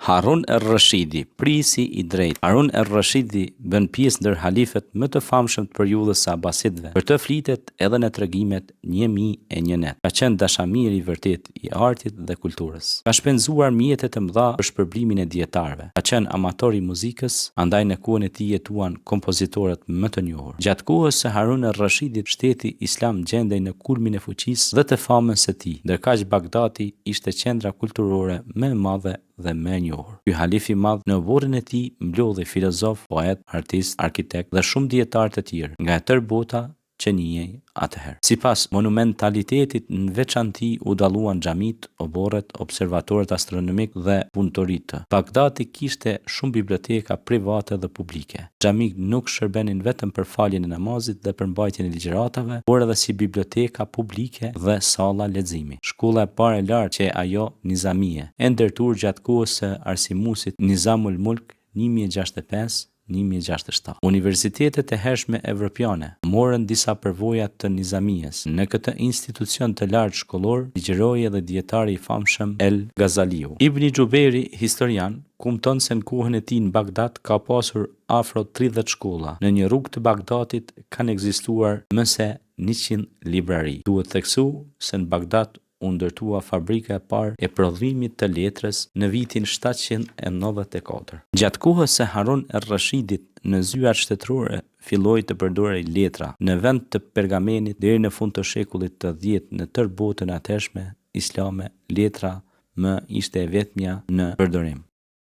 Harun er-Rashidi, prijësi i drejtë. Harun er-Rashidi bën pjesë ndër halifët më të famshëm të periudhës së Abasidëve. Për të flitet edhe në tregimet 1001 net. Ka qenë dashamir i vërtetë i artit dhe kulturës. Ka shpenzuar mjete të mëdha për shpërblimin e dijetarëve. Ka qenë amator i muzikës, andaj në kohën e tij jetuan kompozitorët më të njohur. Gjatë kohës së Harun er-Rashidit shteti islam gjendej në kulmin e fuqisë dhe të famës së tij, ndërkaq Bagdati ishte qendra kulturore më e madhe dhe më e njohur. Ky halif i madh në oborrin e tij mblodhi filozofë, poetë, artistë, arkitektë dhe shumë dijetarë të tjerë nga e tërë bota që njihej atëherë. Sipas monumentalitetit në veçanti u dalluan xhamitë, oborret, observatorët astronomikë dhe punëtoritë. Bagdati kishte shumë biblioteka private dhe publike. Xhamitë nuk shërbenin vetëm për faljen e namazit dhe për mbajtjen e ligjëratave, por edhe si biblioteka publike dhe salla leximi. Shkolla e parë e lartë qe ajo Nizamije, e ndërtuar gjatë kohës së arsimuesit Nizamul Mulk 1065, 1067. Universitetet e hershme evropiane morën disa përvoja të Nizamijes. Në këtë institucion të lartë shkollor ligjëroi edhe dijetari i famshëm El Gazaliu. Ibni Xhubejri, historian, kumton se në kohën e tij në Bagdad ka pasur afro 30 shkolla. Në një rrugë të Bagdatit kanë ekzistuar më se 100 librari. Duhet theksu se në Bagdad u ndërtua fabrika e parë e prodhimit të letrës në vitin 794. Gjatë kohës së Harun er-Rashidit në zyrat shtetërore filloi të përdorej letra, në vend të pergamenit deri në fund të shekullit të dhjetë në tërë botën e atëhershme islame letra më ishte e vetmja në përdorim.